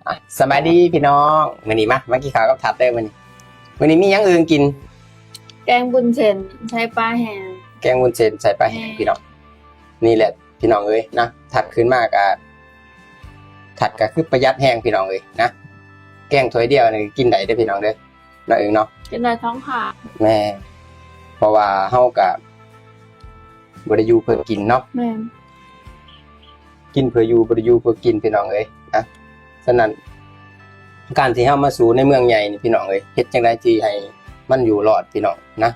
ອ່ະ ສະບາຍດີພີ່ນ້ອງ ມື້ນີ້ມາ ມາກິນເຂົ້າກັບທັດເດີມື້ນີ້. ມື້ນີ້ມີຫຍັງເອີ່ງກິນ? ແກງວຸ້ນເສັ້ນໃສ່ປາແຫ້ງ. ແກງວຸ້ນເສັ້ນໃສ່ປາແຫ້ງ ແມ່ນ ພີ່ນ້ອງ. ນີ້ແຫຼະພີ່ນ້ອງເອີຍນະ ທັດຂຶ້ນມາກະ ທັດກະຄືປະຢັດແຮງພີ່ນ້ອງເອີຍນະ. ແກງຖ້ວຍດຽວນີ້ກິນໄດ້ເດີພີ່ນ້ອງເດີ ເນາະເອີງເນາະ ກິນໄດ້ສອງຄາບ. ແມ່ນ ເພາະວ່າເຮົາກະບໍ່ໄດ້ຢູ່ເພື່ອກິນເນາະ. ແມ່ນ ກິນເພື່ອຢູ່ ບໍ່ໄດ້ຢູ່ເພື່ອກິນ ພີ່ນ້ອງເອີຍນະ. ສະນັ້ນ ການທີ່ເຮົາມາສູ່ໃນເມືອງໃຫຍ່ນີ້ ພີ່ນ້ອງເອີຍ ເຮັດຈັ່ງໃດທີ່ໃຫ້ມັນຢູ່ລອດ ພີ່ນ້ອງນະ.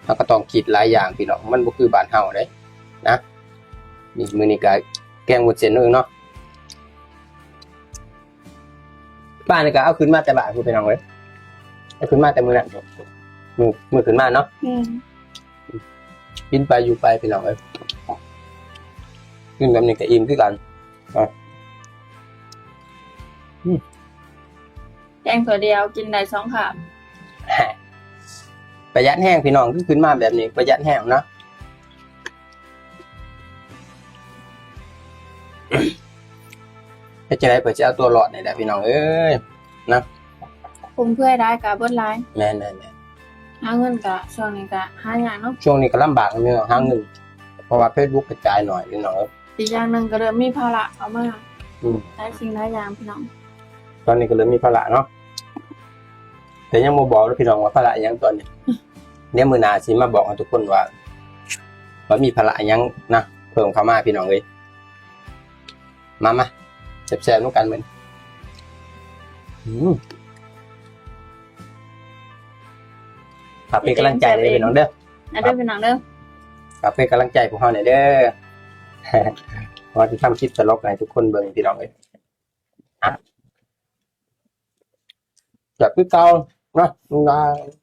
ເຮົາກໍຕ້ອງຄິດຫຼາຍຢ່າງ ພີ່ນ້ອງ ມັນບໍ່ຄືບ້ານເຮົາເດ້ນະ. ນີ້ ມື້ນີ້ກໍແກງວຸ້ນເສັ້ນເນາະ ເນາະ. ປານີ້ກໍເອົາຂຶ້ນມາແຕ່ບ້ານພຸ້ນ ພີ່ນ້ອງເອີຍ ເອົາຂຶ້ນມາແຕ່ມື້ນັ້ນ ມື້ ມື້ຂຶ້ນມາເນາະ. ແມ່ນ ກິນໄປຢູ່ໄປ ພີ່ນ້ອງເອີຍ ກິນແບບນີ້ກໍອີ່ມຄືກັນ. ອ່ະ ອືມ ແກງຖ້ວຍດຽວກິນໄດ້ສອງຄາບ. ປະຢັດແຮງ ພີ່ນ້ອງ ຄືຂຶ້ນມາແບບນີ້ປະຢັດແຮງເນາະ. ເຮັດຈັ່ງໃດເພື່ອຊິເອົາຕົວລອດນີ້ແຫຼະ ພີ່ນ້ອງເອີຍນະ. ຟຸມເຟືອຍຫຼາຍກະເບິດຫຼາຍ. ແມ່ນໆໆ ຫາເງິນກະ ຊ່ວງນີ້ກະຫາຍາກເນາະ. ຊ່ວງນີ້ກໍລຳບາກຢູ່ເນາະ ຫາເງິນ ເພາະວ່າເຟສບຸກກະຈ່າຍໜ້ອຍ ພີ່ນ້ອງເອີຍ. ອີກຢ່າງໜຶ່ງກໍເລີ່ມມີພາລະເຂົ້າມາ ອືມ ຫຼາຍສິ່ງຫຼາຍຢ່າງ ພີ່ນ້ອງ. ຕອນນີ້ກໍເລີ່ມມີພາລະເນາະ ແຕ່ຍັງບໍ່ບອກເດີ ພີ່ນ້ອງ ວ່າພາລະຫຍັງຕອນນີ້. ດຽວມື້ໜ້າຊິມາບອກໃຫ້ທຸກຄົນວ່າ ວ່າມີພາລະຫຍັງນະ ເພີ່ມເຂົ້າມາ ພີ່ນ້ອງເອີຍ. ມາ ມາ ແຊບໆນຳກັນມື້ນີ້. ອືມ ຝາກເປັນກຳລັງໃຈເດີ ພີ່ນ້ອງເດີ ນະເດີ ພີ່ນ້ອງເດີ. ຝາກເປັນກຳລັງໃຈພວກເຮົາແດ່ເດີ ວ່າຊິທຳຄລິບຕະຫຼົກໃຫ້ທຸກຄົນເບິ່ງ ພີ່ນ້ອງເອີຍ. ອ່ະ ແຊບຄືເກົ່າເນາະ ບາຍບາຍ.